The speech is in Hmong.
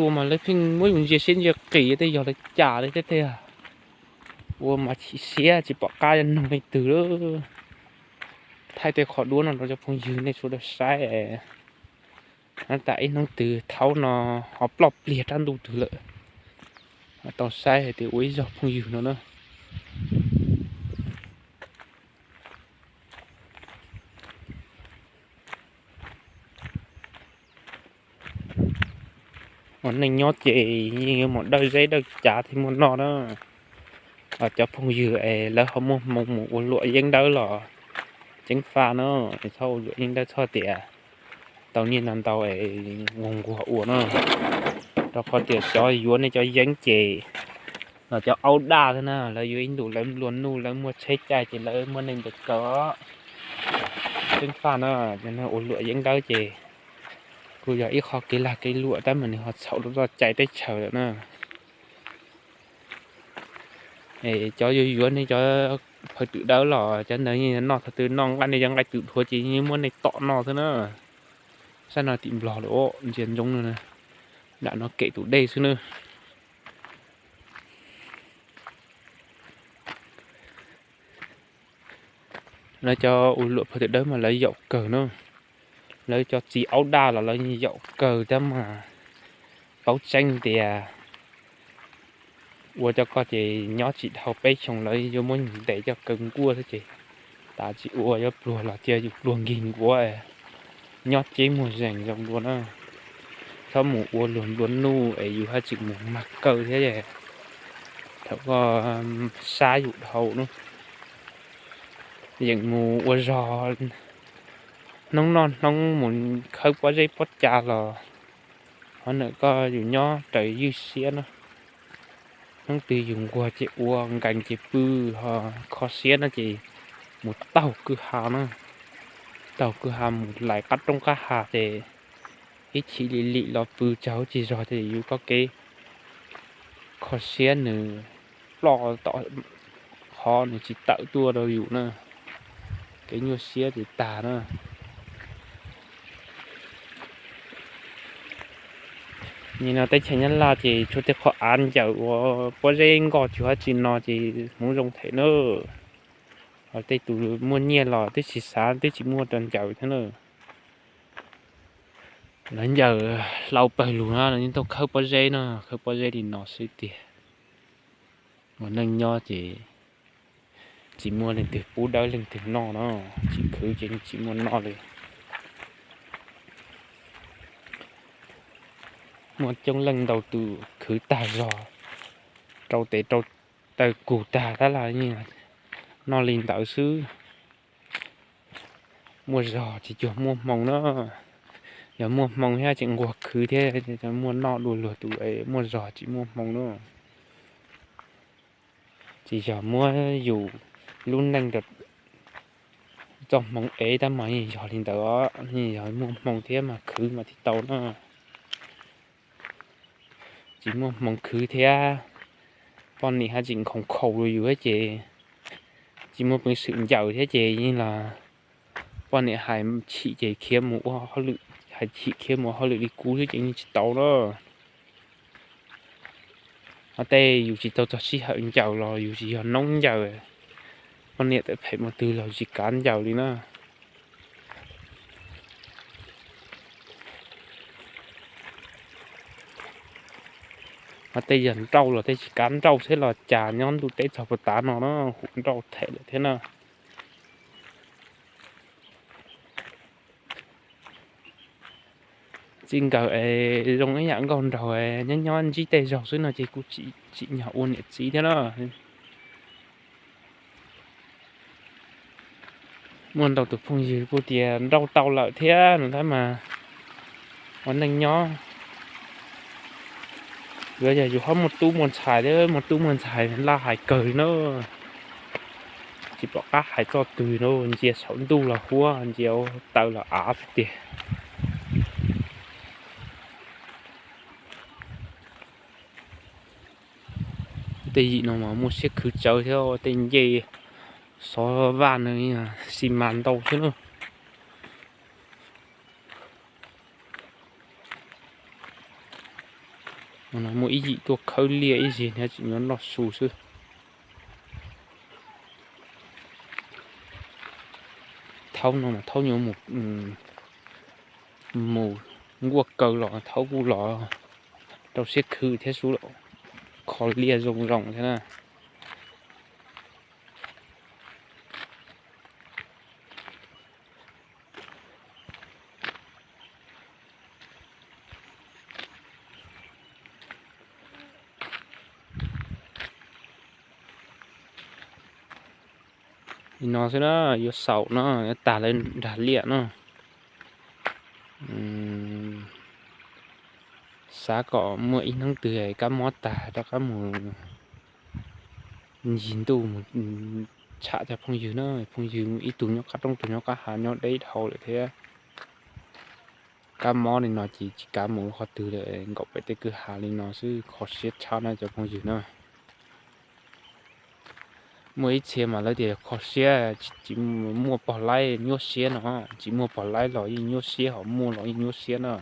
Ua mas lawv pheej muab yus ntsia siab ntsia qis tej yog lawv cas li thiab tiag. Ua mas chim siab tsis pom qab yuav nug leej twg lawm. Thaij tej qhov duab no rau cov phooj ywg nej sawv daws saib. Nyob tas ib hnub twg thaum no ho ploj pliag rab ntuj twg lawm, tau saib hais tias ua ib zaug phooj ywg no na. Ua neej nyob ces yeej yuav mus dawj zeb dawj cav thiaj muaj noj na. Cov phooj ywg es lawv ho muaj hmoo mus ua luam yeeb dawb los ceev faj na, txhob ua luam yeeb dawb, txhob tias tau nyiaj ntau ntau es nquag nquag ua na. Rau qhov tias cov yuav nej cov yeeb ces los cov aub daj thiab na, lawv yuav ib ntus lawv nplua nuj, lawv muaj tsheb caij ces lawv muaj neej nkaus kawg. Ceev faj na, ua luam yeeb dawb ces kuj yog ib qho kev lag kev luam tab mas nws ho txhaum rau txoj cai teb chaws lawm na. Cov yuav yuav nej cov phawj twm dawb los cov ntawd yeej noj thaum twg noj nqaij, nej cov nqaij twm dhuav ces yeej muab nej tom noj xwb na. Sab no tim Nplog lawm, ntsia ntsoov no, nram no kem tus dej xwb na. Lawv cov ua luam phawj twm dawb mas lawv yaum kawg na. Lawv cov txiv aub daj los lawv yaum kawg tab mas paub tseeb tias ua cov ko ces nyob tsis dhau peb xyoos lawv yuav muab ntes coj kaw nkuaj xwb ces tas tsis ua, yuav pluag los cia yus pluag nkig nkuav, nyob ceb muag zees zoo dua na. Txhob mus ua luag nplua nuj es yus haj tseem mus mag kaw thiab. Thaum koj sab yus dhau na, yeem mus ua zog hnub noj hnub mus khawb pob zeb pob cas los ho ntawm koj yus nyob raws ywj siab na. Hnub twg yus nquag ces ua, nkees ces pw, ho kho siab no ces mus taug kwj ha na. Taug kwj ha mus lais qab roob qab ha ces ib chim lim lim los pw tsaug tsis zog ces yus txoj kev kho siab nws ploj tom qhov nws tsis tawm tuaj rau yus na, kev nyuaj siab ces tag na. Nim no teb chaws Nyab Laj ces tshuav tej qhov av ncaws uas pob zeb nkoj tsis hab tsi no ces hmoov zoo them na. Ho tej tus muaj nyiaj los twb tsis xav, twb tsis muaj rau ncaws thiab na. Lawv ncaws hlau pawg lug no los yeej tau khawb pob zeb no, khawb pob zeb li no xwb tiag. Ua neej nyob ces tsis muaj leej twg pub dawb leej twg noj no, tsis khwv ces tsis muaj noj li. Muaj coob leej ntau tus khwv tag zog, rau tes rau taw kug tag tab laj noj li ntawd xwb. Muaj zog tsis cuag muaj hmoo na. Yog muaj hmoo thiab tseem nquag khwv thiab, muaj noj dua luag tus, muaj zog tsis muaj hmoo na. Tsis yog muab yus lub neej rau txoj hmoov ev tab mas yeej yog li ntawd, yeej yog muaj hmoo thiab mas khwv mas thiaj tau na. Tsis muaj hmoo khwv thiab, poj niam haj tseem nkhaus nkhaus rau yus thiab ces tsis muaj peev xwm ncaws thiab ces yeej los poj niam hais chim ces khiav mus ua hauj lwm, hais chim khiav mus ua hauj lwm li kuv thiab ces yeej tsis tau na. Ho tej yus tsis tau txog sij hawm ncaws los yus tsis yog noob ncaws, poj niam tawm phem mus twg los tsis kav ncaws li na. Ho tej yog nrauj los tej tsis kav nrauj thiab los cas nyob ntuj teb txog puag tav no na, huv nrauj them lawm thiab na. Txij nkawm es zoo ib yam nkauj nraug, nyob nyob ntsib tej zaug xwb no ces kuj tsim nyog ua niam txiv thiab na. Muaj ntau tus phooj ywg kuj tias nrauj tau lawm thiab no tab mas ua neej nyob, yuav yog yus ho muaj tub muaj ntxhais thiab, muaj tub muaj ntxhais laj hais kawg li na. Tsis pom qab hais txoj twg na, ntsia saum ntuj los huab, ntsia taw los av tiag tiag. Tej yim no mas muaj siab khwv tsawv thiab, tej ncej xov vaj no xi mas ntau xwb na. Muaj ib yim tuaj khawb liaj ib zig thiab tseem yuav noj su xwb. Thaub no mas thaub yuav mus nkuaj kaw los thaub kuj los rau siab khwv thiab xub, kho liaj zoo zoo thiab na. Li no xwb na, yuav xaus no, yuav tag lawv nrag liaj no. Xav kom muaj ib hnub twg kab mob tag rov qab mus ncig ntuj mus tsham cov phooj ywg na. Phooj ywg ib tug nyob qab roob, tug nyob qab hav, nyob deb dhau lawm thiab. Kab mob li no ces tsis kav mus qhov twg lawm, nkaum pem tej kwj ha li no xwb, kho siab tshaj na cov phooj ywg na. Muaj ib txhia mas lawv tias kho siab, tsis muaj pog laib nyuaj siab no, tsis muaj pog laib los yeej nyuaj siab, ho muaj los yeej nyuaj siab na.